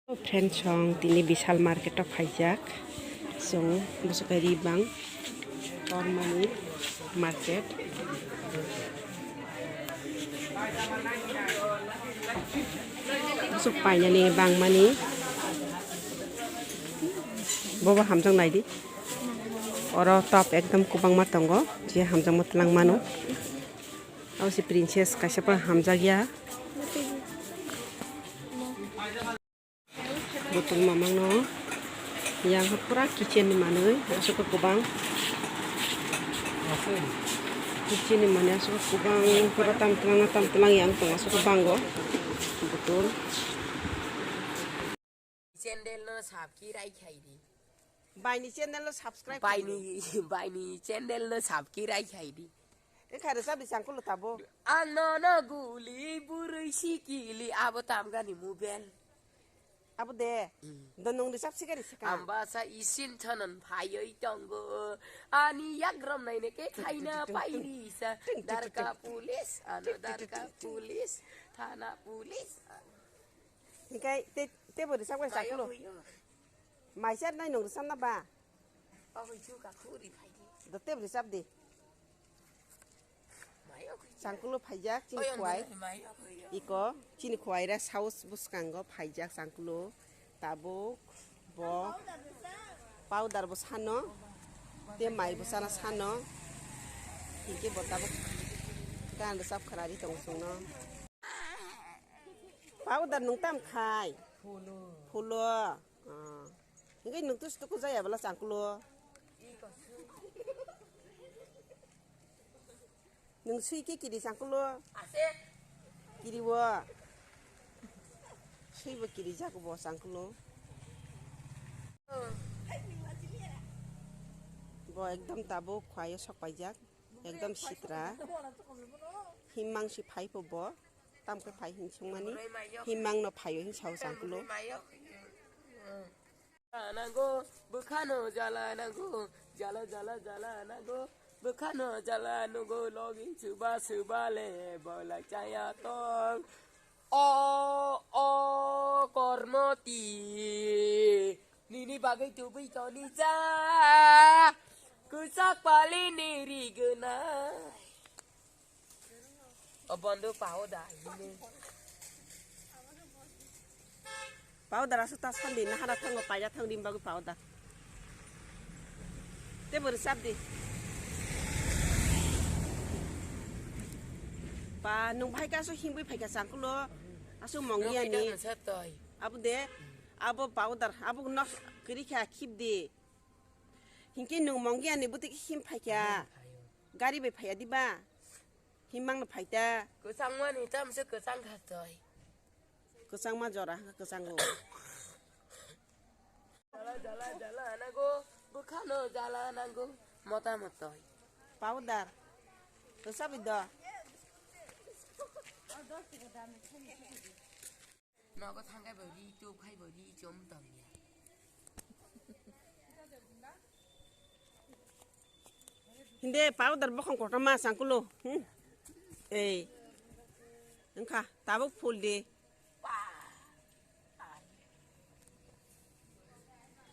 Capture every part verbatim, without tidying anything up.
Friends, chwng tini Vishal market o phaijak, chwng bwswk ri bang tormani market, bwswk painani bangmani, bobo hamjak naidi, oro top ekdom kwbangma tongo, je hamjakma twlang mano. Abo se princess kaisa pa hamjakya. Botol mamang no yang pura kitchen ni manwi aswk kwbang. Kitchen ni manwi aswk kwbang, pura tam twlang tam twlang yang tong aswk kwbang go botol. Channel no subscribe khai di. Bai ni channel no subscribe khai di. Bai ni, bai ni channel no subscribe khai di. Ekha rwchap di changkulo tabo. Ang no no guli burui sikili abo tamgani mobile. Abo de. Mm. Do nung rwchap sikari sika. Ambasa isin thanan phayoi tongo. Ani yagram naine ke khaina pairi sa. Darka police, ano darka police, thana police. Hikai te, te bo rwchap kai changkulo. Maisa nai nung rwchap na ba. Do te bo rwchap di. Changkulo phaijak chini khwai. Iko chini khwai ra saus bwskango phaijak changkulo. Tabuk bo powder bo sano. Te mai bo sana sano. Hingke bo tabuk gan rwchap khwna ri tongo chwngno. Powder nung tam khai? Phulo. Ah. Hingke nung tus tuku jaya bwla changkulo. Nung sui ke kiri changkulo. Kiri wo. Sui bo kiri jak bo changkulo. Bo ekdom tabuk khwai o sok paijak. Ekdom sitra. Himmang si phai pho bo. Tam khe phai hin sungmani. Himmang no phaio hin sao changkulo. Nango, bwkhano jala nango, jala, jala, jala nango, bwkhano jala nango, logi suba, suba le, bolai chaya tong. O, o, kormoti, nini bagwi tubui toni ja, kwchak pali ni rigunai. O bondo powder hini. Powder aswk ta sandi nahara thango paida thang rim bagwi powder. Te bo rwchap di. Ba nung bahai ka aswk himwi phaikha changkulo. Aswk mongya ni. Abo de. Abo powder. Abo nok kwrwi kha khip di. Hinkhe nung mongya ni bwtwi him phaikha. Gari bai phaiya diba? Himmang no phaita. Kwchangmani tamse kwchang kha toi. Kwchangma jora hwnkha kwchango. Jala, jala, jala nango, bwkhano jala nango, mota motoi. Powder. Rwchapwi do. Nogo thangkhai bo ri, tubkhai bo ri, chom tongya. Hinde powder bokhong kotorma changkulo. Hmm. Ei. Wngkha tabuk phul di.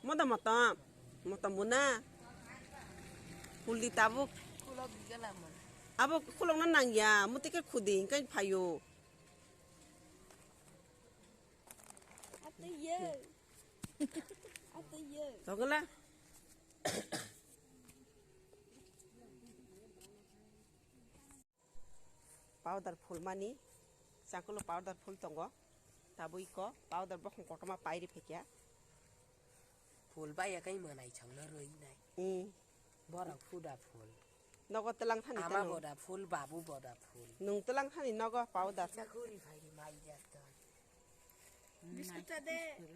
Motom motom. Motom buna. Phul di tabuk. Abo khulokna nangya, mutike khudi, hingke phaio. Togla. Powder phulmani, changkulo powder phul tongo. Tabui ko powder bokhong kotorma pairi phekya. Phul baya kai manai changna roi nai. Hmm. Borok huda phul. Nogo telang thani. Ama tano. Boda phul, babu boda phul. Nung telang thani nogo powder. Chakuri phai mai jat. Biscuit ta de.